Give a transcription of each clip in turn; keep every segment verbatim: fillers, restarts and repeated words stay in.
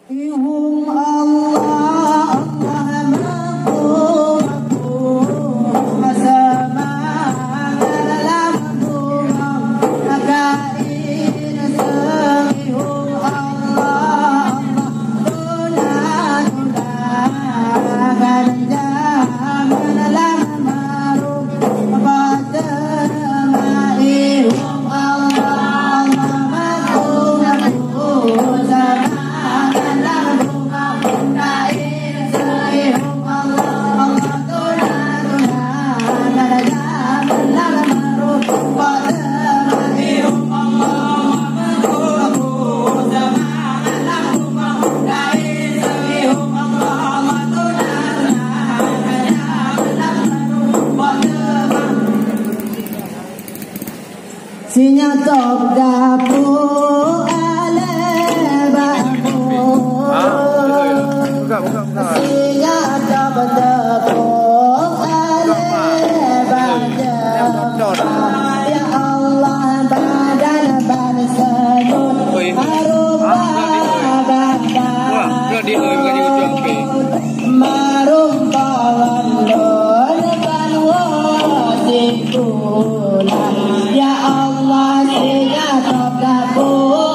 Ihum Allah, Allah meuku-meuku, seumangat lam bungong, kain seung ihum Allah, Allah tuna-tuna, ganja lam maru. Sinyak top gapu alé babu. Sinyak top tepung alé bajeumpa. Ya Allah, badan ban seunut, rupa badan. Meurumpok ngon lôn ban woe sikula. Ya Allah, sinyak top gapu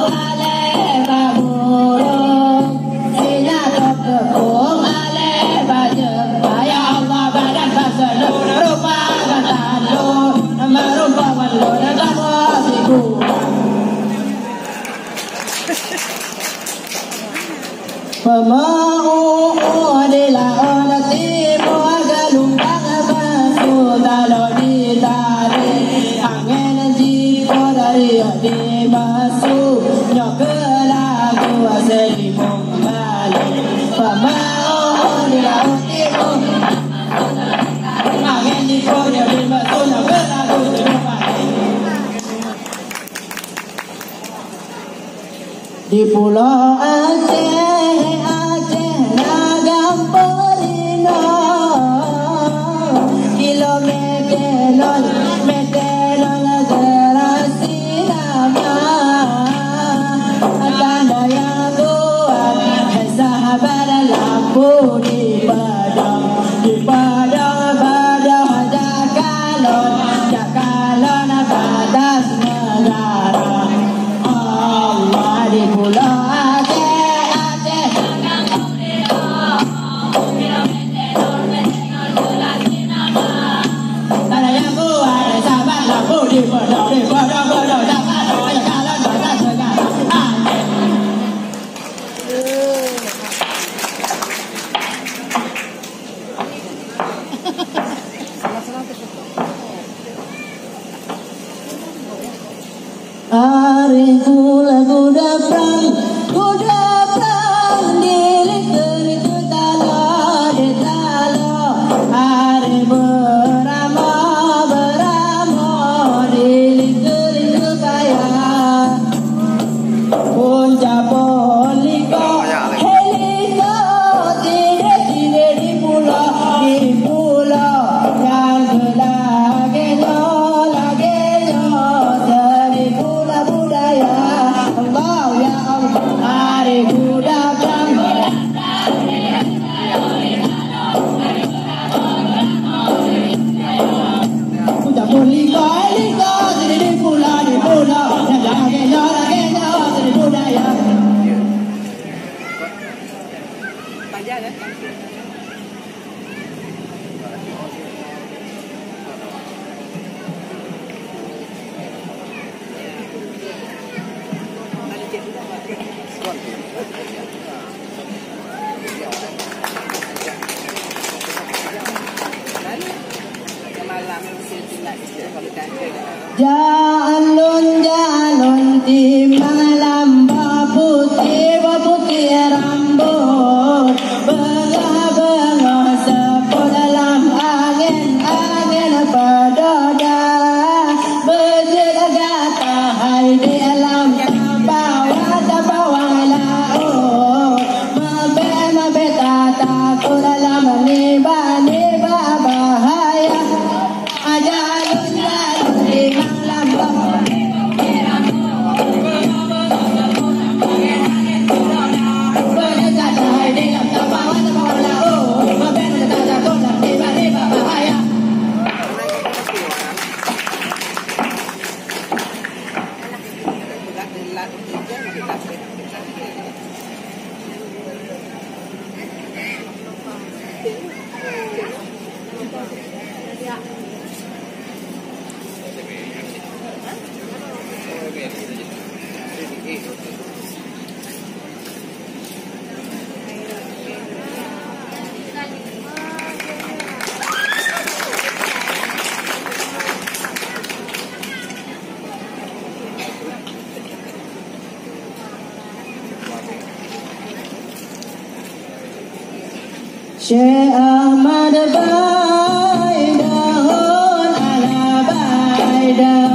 alé bak burông, sinyak top tepung alé bak jeumpa. Ya Allah, badan ban seunut, rupa ban tanduk, meurumpok ngon lôn ban woe sikula. Peumeu'ue di laôt timu, galumbang basu talo di tari, angén jipot riôh di basu, nyoe keuh lagu Seulimong Bali. Peumeu'ue di laôt timu, angén jipot riôh di basu, nyoe keuh lagu Seulimong Bali. Di Pulo Aceh, Aceh na gampông inoe, kilomète lôn, mète lôn gerasi nama. Tanda nyang kuat, sahabat lampu di padang, di padang, padang jakalon, jakalon batas negara. Allah di Pulo Aceh, Aceh. Tanda nyang kuat, sahabat lampu di padang, di padang, padang jakalon, jakalon batas negara. Aceh. Ari gula guda prang, guda prang di likot-likot taloe, di taloe. Ari beuramo, beuramo di likot-likot kaya. Punca Polikot, hei likot, sideh-sideh di pulo, di pulo nyang lagèe nyoe, lagèe nyoe, seuri pulo budaya. Allah ya Allah, ari gudang. Jalon-jalon timang lam bak putéh, bak putéh rambôt, beungoh-beungoh seupôt lam angén, angén peudoda. Beujeuet gata hai di alam, tabawa-tabawa laôt. Meubèe-meubèe tatakot lam nibak-nibak bahaya. Aja lôn-lôn di malam. Syekh Ahmad Baida, hon ala Baida.